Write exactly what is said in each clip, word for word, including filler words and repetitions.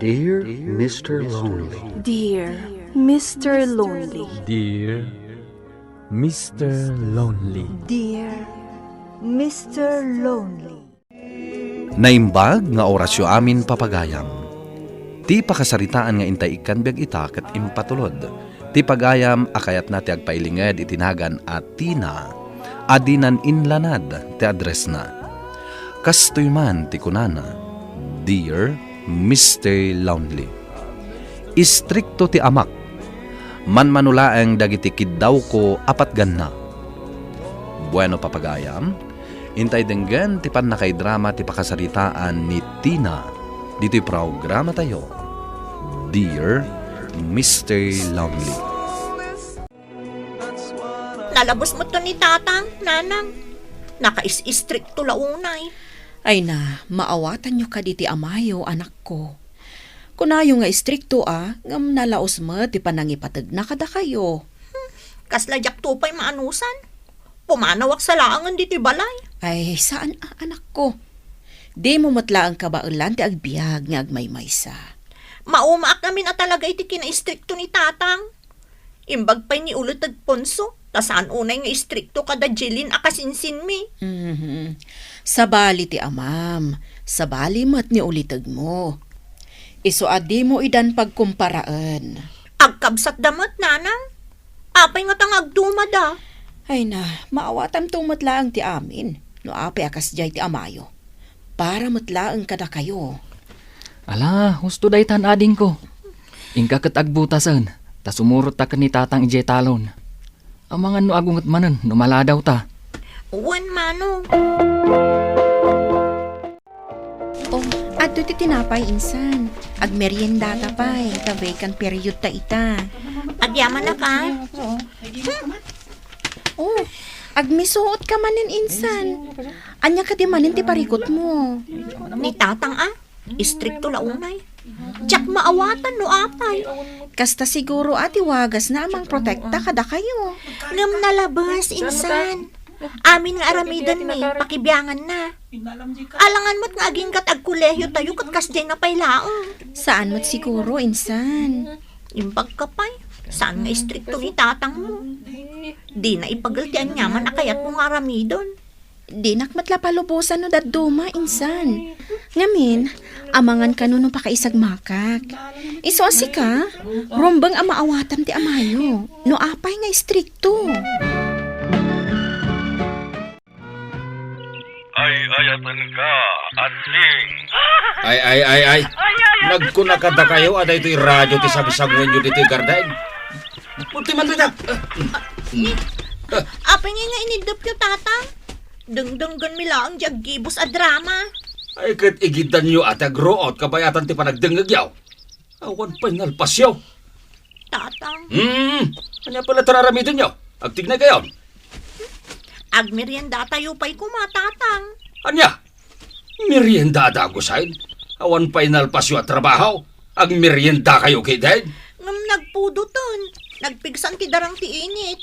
Dear Mister Lonely. Dear Mister Lonely. Dear Mister Lonely. Dear Mister Lonely. Naimbag nga orasyo amin, papagayam. Ti pakasaritaan nga intay ikkan biag ita ket impatulod ti pagayam a kayatna ti agpailinged iti nagan a Tina a dinan inlanad ti addressna. Kastoy man ti kunana, "Dear Mister Lonely, istrikto ti amak. Manmano laeng dagiti kiddawko a patganna." Bueno, papagayam, intay denggen ti pannakaidrama ti pakasaritaan ni Tina ditoy programatayo, Dear Mister Lonely. Nalabes met to ni Tatang, Nanang. Nakais-istrikto la unay. Ay na, maawatanyo kadi ti amayo, anakko. Kunayo nga istrikto a, ngem nalaos met ti panangipategna kadakayo. Hmm, kasla diak to pay maanusan. Pumanawak sa laangen ditoy balay. Ay, saan a, anakko. Dimo met laeng kabaelan ti agbiag nga agmaymaysa. Maumaak ngamin a talaga iti kinaistrikto ni Tatang. Imbag pay ni Uliteg Ponso, ta saan unay nga istrikto kada Jeline a kasinsinmi. Mhm. Sabali ti amam, sabali met ni Ulitegmo. Isu a dimo idan pagkumparaen. Agkabsatda met, Nanang. Apay ngata nga agdumada? Ay na, maawatanto met laeng ti amin. No apay a kasdiay ti amayo. Para met laeng kadakayo. Ala, husto daytan, adingko. Inka ket agbutasen, ta sumurotta ken ni Tatang idiay talon. Amangan no agunget manen no maladawta. Wen, Manong. Oh, adto ti tinapay, insan. Agmeriendata pay, ta vacant period ta ita. Agyamanak, a. Oh, agmisuot ka manen, insan. Ania kadi manen ti parikutmo? Ni Tatang, a. Istrikto la unay. Diak maawatan no apay. Kasta siguro a ti wagasna a mangprotekta kadakayo. Ngem nalabes, insan. Amin nga aramidenmi, pakibianganna. Alangan met nga aginggat agkolehiyotayo ket kasdiayna pay laeng. Saan met siguro, insan. Imbagka pay, saan nga istrikto ni Tatangmo. Dina ipagel ti aniaman a kayatmo nga aramiden. Dinak met la palubosan no dadduma, insan. Ngamin, amangan kano no pakaisagmakak. Isu a sika, rumbeng a maawatam ti amayo. No apay nga istrikto. Ay, ayatenka, Adding. Ay, ay, ay, ay. Nagkuna kadakayo a daytoy radio ti sangsanguenyo ditoy garden. Punti man dita. Apay nga iniddepyo, Tatang? Dengdenggenmi laeng di aggibus a drama. Ay, ket igiddanyo a ti agruot kabayatan ti panagdengngegyo. Awan pay nalpasyo. Tatang. Hmm, ania pay la ti aramidenyo? Agtignay kayon. Agmeriendatayo pay koma, Tatang. Ania? Merienda a dagusen? Awan pay nalpasyo a trabaho? Agmeriendakayo ketdin? Ngem nagpudoten. Nagpigsan ti darang ti init.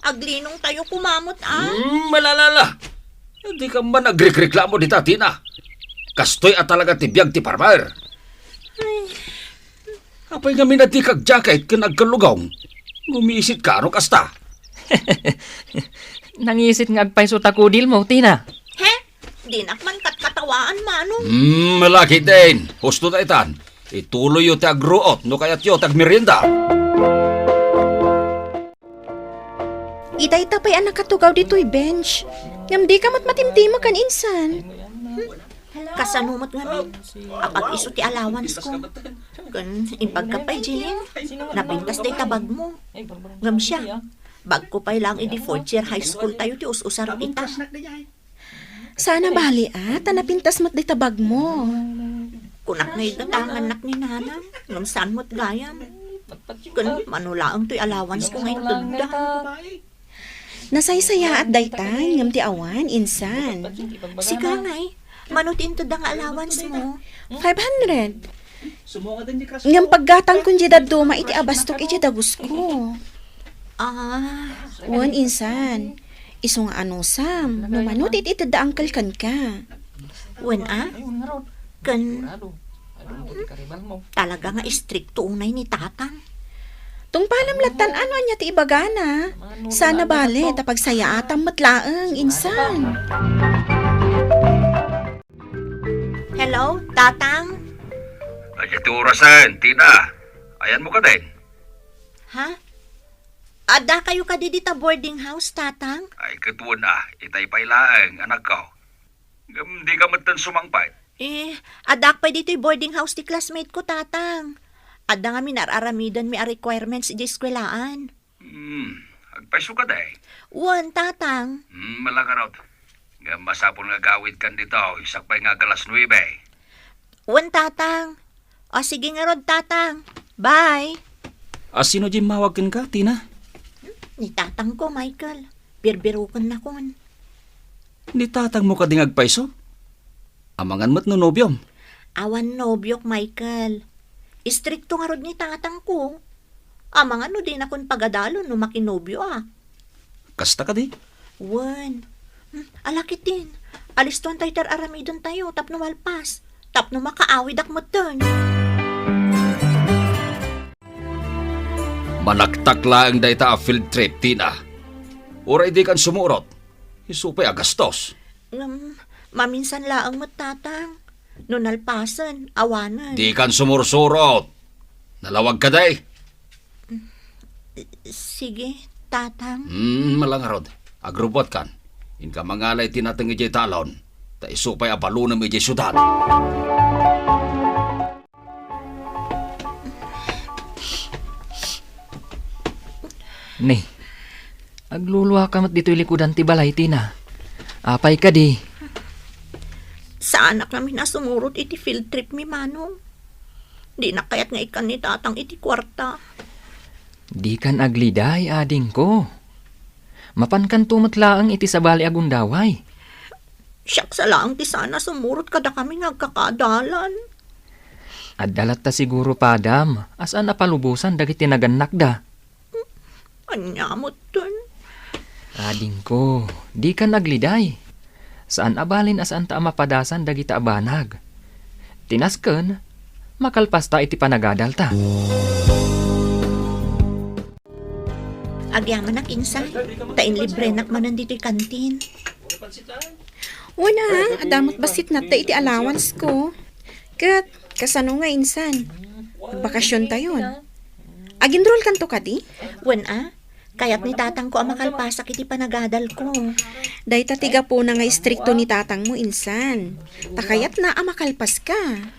Aglinongtayo koma met, a? Hmm, malalala. Dika man agrikreklamo dita, Tina. Kastoy a talaga ti biag ti farmer. Ay. Apay ngamin a dika agjaket ken agkallugong? Ngumisitka no kasta. Nangisit nga agpayso ta kudilmo, Tina. He? Dinak man katkatawaan, Manong. Hmm, malaki din. Husto ta itan. Ituloyyo ti agruot no kayatyo ti agmerienda. Itay ta pay a nakatugaw ditoy bench. Ngem dika met matimtimag ken insan. Kasano met ngamin? Apag-isu ti allowance ko. Ken imbagka pay, Jeline, napintas dayta bagmo. Ngem siak, bagko pay laeng idi fourth year high school tayo ti us-usar ita. Saan a bali, a, ta napintas met dayta bagmo. Kunak nga igatangannak ni Nanang, ngem saan met gayam. Ken mano laeng toy allowance ko nga intedda. Nasaysayaat dayta, ngem ti awan, insan. Sika ngay, mano ti intedda nga allowance mo? Five hundred. Ngem paggatangkon diay dadduma iti abastok iti dagusko. Ah. Wen, insan. Isu nga anusam, no mano ti itedda uncle kenka. Wen a? Ken Talaga nga istrikto unay ni Tatang. Tungpalam lattan, ano ania ti ibagana? Sana bale, ta pagsayaatam met laeng, insan. Hello, Tatang? Ania ti orasen, Tina? Ayanmo kadin? Ha? Adda kayo kadi dita boarding house, Tatang? Ay, ket wen a, itay pay laeng, anakko. Ngem di ka metten sumangpet? Eh, addak pay ditoy boarding house ti classmate ko, Tatang. Adda ngamin ar-aramidenmi a requirements iti eskuelaan. Hmm, agpayso kadi? Wen, Tatang. Hmm, malangarot. Ngem masapul nga agawidkan ditoy, sakbay nga agalas nuebe. Wen, Tatang. O, sige ngarud, Tatang. Bye. A, sino diay immawag kenka, Tina? Ni tatangko, Michael. Birbirokennakon. Ni tatangmo kadi nga agpayso? Amangan met no nobiom? Awan nobiok, Michael. Istrikto ngarud ni tatangko. Amangan no dinakon pagadalen no makinobio a. Kasta kadi? Wen. Hmm, ala ketdin. Alistoentayo ti ar-aramidentayo tapno malpas. Tapno makaawidak metten. Manaktak laeng dayta a field trip, Tina. Uray dikan sumurot, isu pay a gastos. Ngem, maminsan laeng met, Tatang. No nalpasen, awanen. Dikan sumursurot. Nalawag kadi? Sige, Tatang. Hmm, malangarod. Agrubbuatkan. Inka mangala iti nateng idiay talon, ta isu pay a balonem idiay siudad. Ni, agluluaka met ditoy likudan ti balay, Tina. Apay kadi? Saanak ngamin a sumurot iti field trip mi, Manong. Dinak kayat nga ikkan ni Tatang iti kuarta. Dikan agliday, adingko. Mapankanto met laeng iti sabali a gundaway. Siak sa laeng ti saan a sumurot kadakami nga agkakadalan. Adda latta siguro padam a saan a palubosan dagiti nagannakda. Ania metten? Adingko, dikan agliday. Saan a balin a saanta a mapadasan dagita a banag. Ti nasken, makalpasta iti panagadalta. Agyamanak, insan, ta inlibrenak manen ditoy kantin. Wen a, adda met bassit natta iti allowance ko. Ket, kasano nga insan? Nagbakasiontayon. Ag-enrollkanto kadi? Wen a, kayat ni tatangko a makalpasak iti panagadalko. Dayta ti gapuna nga istrikto ni tatangmo, insan. Ta kayatna a makalpaska.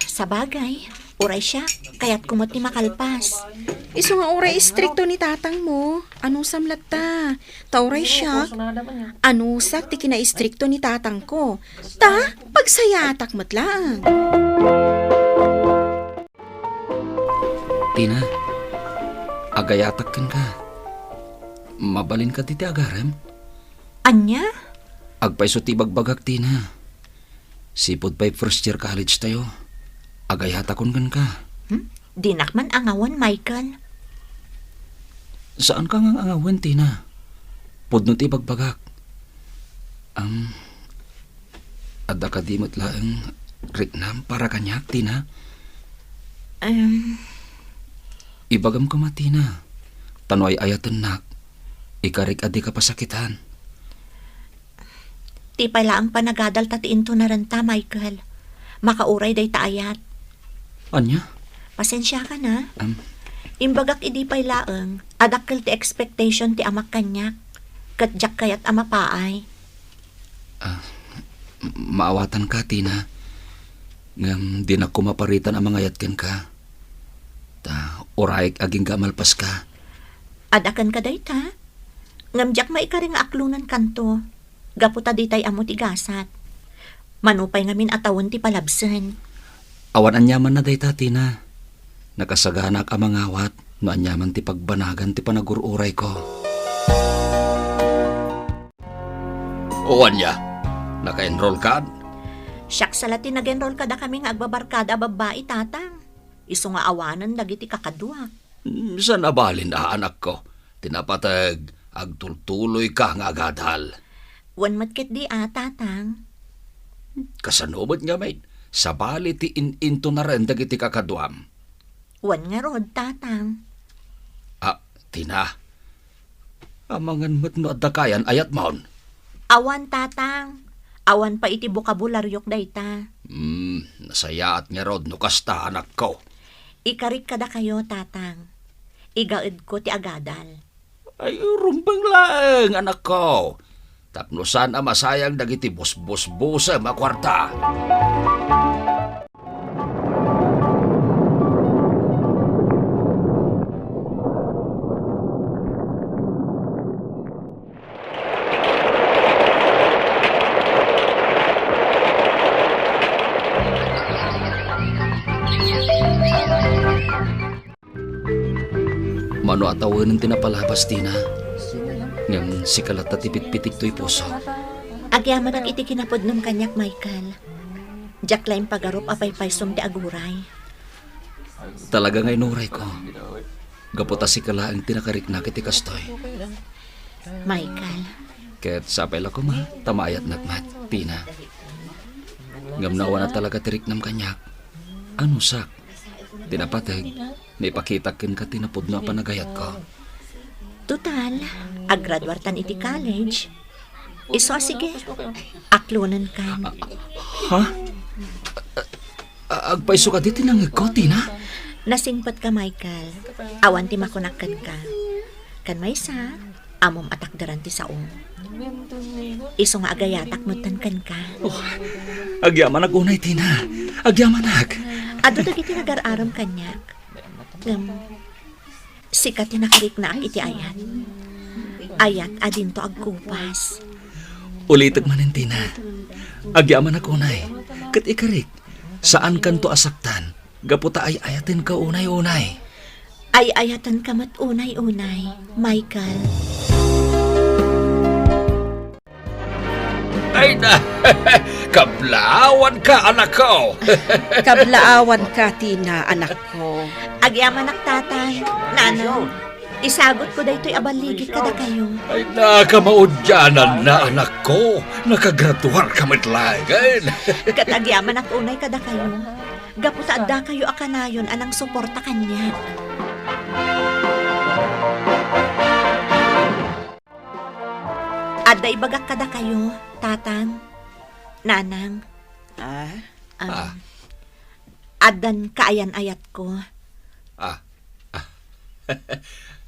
Sabagay, uray siak, kayatko met ti makalpas. Isu nga uray istrikto ni tatangmo, anusam latta. Ta uray siak, anusak ti kinaistrikto ni tatangko. Ta, pagsayaatak met laeng. Tina, agayatak kenka. Mabalin kadi ti agarem? Ania? Agpayso ti ibagbagak, Tina. Sipud pay first year college tayo, agayatakon kenka. Hmm? Dinak man angawen, Michael. Saanka nga angawen, Tina. Pudno ti ibagbagak. Am, adda kadi met laeng riknam para kaniak, Tina? Em. Ibagam koma, Tina. Ta no ay-ayatennak, ikarik a dika pasakitan. Ti pay laeng panagadalta ti intunarenta, Michael. Makauray dayta ayat. Ania? Pasensiakan a. Am. Imbagak idi pay laeng a dakkel ti expectation ti amak kaniak, ket diak kayat a mapaay. Ah, m-, maawatanka, Tina. Ngem dinak koma paritan a mangayat kenka. Ta, urayek agingga a malpaska. Adda kenka dayta? Ngem diak maikari nga aklonenkanto, gapu ta ditay ammo ti gasat. Mano pay ngamin a tawen ti palabsen. Awan aniamanna dayta, Tina. Nakasaganaak a mangawat no aniaman ti pagbanagan ti panagur-urayko. O ania? Naka-enroll kad? Siak sa la ti nag-enroll kadakami nga agbabarkada a babbai, Tatang. Isu nga awanen dagiti kakaduak. Mm, saan a balin a, anakko. Ti napateg, agtultuloyka nga agadal. Wen met ketdi a, Tatang. Kasano met ngamin? Sabali ti in-intonaren dagiti kakaduam. Wen ngarud, Tatang. Ah, Tina. Amangan met no adda kayan ayatmon. Awan, Tatang. Awan pay iti bokabularyok dayta. Hmm, nasayaat ngarud no kasta, anakko. Ikarik kadakayo, Tatang. Igaedko ti agadal. Ay, rumbeng laeng, anakko. Tapno saan a masayang dagiti busbusbusem a kuarta. Mano a tawenen ti napalabas, Tina? Ngem sika latta ti pitpitik toy puso. Agyamanak iti kinapudnom kaniak, Michael. Diak la impagarup a paypaysom ti aguray. Talaga nga inurayko. Gapu ta sika laeng ti nakariknak iti kastoy. Michael. Ket sapay la koma, ta maayatnak met, Tina. Ngem no awan a talaga ti riknam kaniak, anusak ti napateg nga ipakitak kenka ti napudno a panagayatko? Total, aggraduartan iti college. Isu a sige, aklonenkan. Ha? A-, agpayso kadi ti nangegko, Tina? Nasingpetka, Michael. Awan ti makunak kenka. Ken maysa, ammom a takderan ti saom. Isu nga agayatak metten kenka. Oh, agyamanak unay, Tina. Agyamanak. Adu dagiti nagar-arem kaniak. Ngem, sika ti nakariknaak iti ayat. Ayat a dinto agkupas. Ulitek manen, Tina. Agyamanak unay. Ket ikarik, saankanto a saktan. Gapu ta ay-ayatenka unay-unay. Ay-ayatenka met unay-unay, Michael. Ay na, kablaawanka, anakko. Kablaawanka, Tina, anakko. Agyamanak, Tatang, Nanang. Isagutko daytoy a balligik kadakayo. Ay, nakamaudiananna, anakko. Nakagraduarka met laengen. Ket agyamanak unay kadakayo. Gapu ta addakayo a kanayon a nangsuporta kaniak. Adda ibagak kadakayo, Tatang, Nanang. Ah? Um, Ah. Addan kaayan-ayatko. Ah. Ah.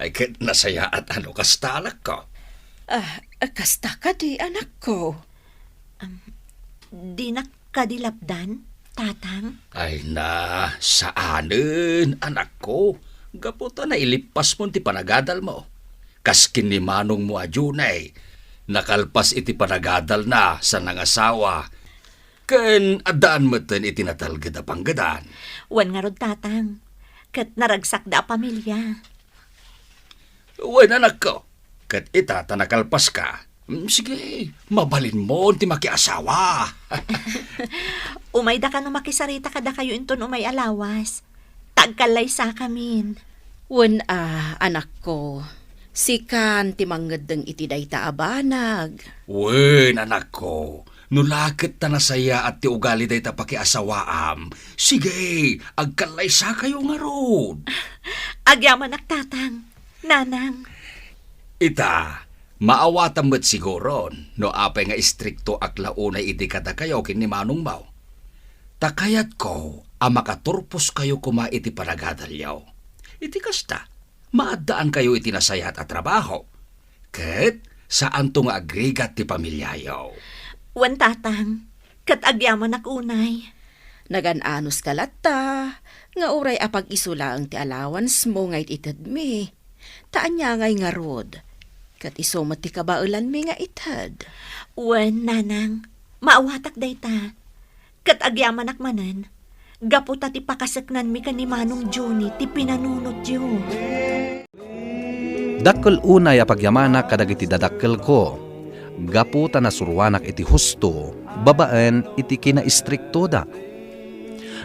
Ay, ket nasayaat a no kasta, anakko. Ah, kasta kadi, anakko? Um, dinak kadi lapdan, Tatang? Ay na, saanen, anakko. Gapu ta nailippasmon ti panagadalmo. Kas ken ni manongmo a Junay, nakalpas iti panagadalna sa nangasawa. Ken addaan metten iti natalged a panggedan. Wen ngarud, Tatang, ket naragsakda a pamilia. Wen, anakko, ket ita ta nakalpaska, mm, sige, mabalinmon ti makiasawa. Umayda kano makisarita kadakayo inton umay a lawas. Ta agkallaysakamin. Wen a, anakko, sikan ti mangngeddeng iti dayta a banag. Wen, anakko, no la ket ta nasayaat ti ugali dayta pakiasawaam, sige, agkallaysakayo ngarud. Agyamanak, Tatang, Nanang. Ita, maawatam met siguron no apay nga istriktoak la unay idi kadakayo ken ni manongmo. Ta kayatko a makaturposkayo koma iti panagadalyo. Iti kasta, maaddaankayo iti nasayaat a trabaho, ket saanto nga agrigat ti pamiliayo. Wen, Tatang, ket agyamanak unay. Nagan-anos ka latta, nga uray apag-isu laeng ti allowance-mo nga it-itedmi. Ta ania ngay ngarud, ket isu met ti kabaelanmi nga ited. Wen, Nanang, maawatak dayta. Ket agyamanak manen, gapu ta ti pakaseknanmi ken ni Manong Johnny ti pinanunotyo. Dakkel unay a pagyamanak kadagiti dadakkelko, gapu ta nasuroanak iti husto babaen iti kinaistriktoda.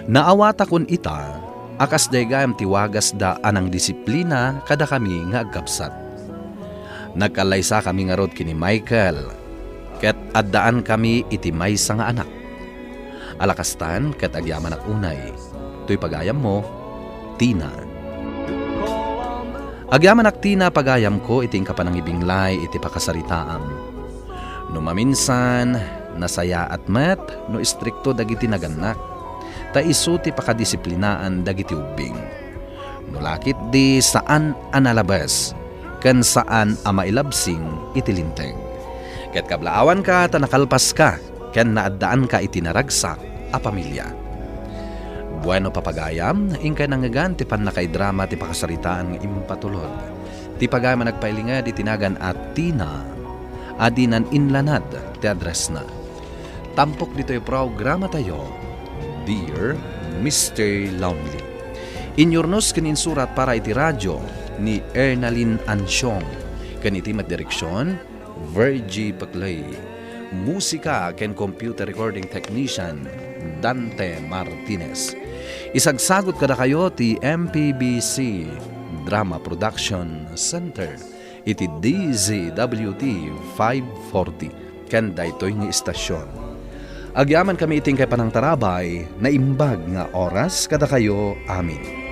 Naawatakon ita a kasdiay gayam ti wagasda a nangdisiplina kadakami nga agkabsat. Nagkallaysakami ngarud ken ni Michael, ket addaankami iti maysa nga anak. Alakastan ket agyamanak unay. Toy pagayammo, Tina. Agyamanak, Tina, pagayamko iti inka panangibinglay iti pakasaritaam. No maminsan, nasayaat met no istrikto dagiti nagannak, ta isu ti pakadisiplinaan dagiti ubbing. No la ketdi, saan a nalabes ken saan a mailabsing iti Linteg. Ket kablaawanka ta nakalpaska ken naaddaanka iti naragsak a pamilia. Bueno, papagayam, inkay nangngegan ti pannakaidrama ti pakasaritaan nga impatulod. Ti pagayam a nagpailinged iti nagan a Tina, a dinan inlanad ti addressna. Tampok ditoy programatayo, Dear Mister Lonely. Inyurnos ken insurat para iti radio ni Ernalyn Ansiong, ken iti met direksion, Virgie Paclay. Musika ken computer recording technician, Dante Martinez. Isagsagut kadakayo ti M P B C Drama Production Center iti D Z W T five forty ken daytoy nga istasion. Agyamankami iti inkay panangtarabay, naimbag nga oras kadakayo amin.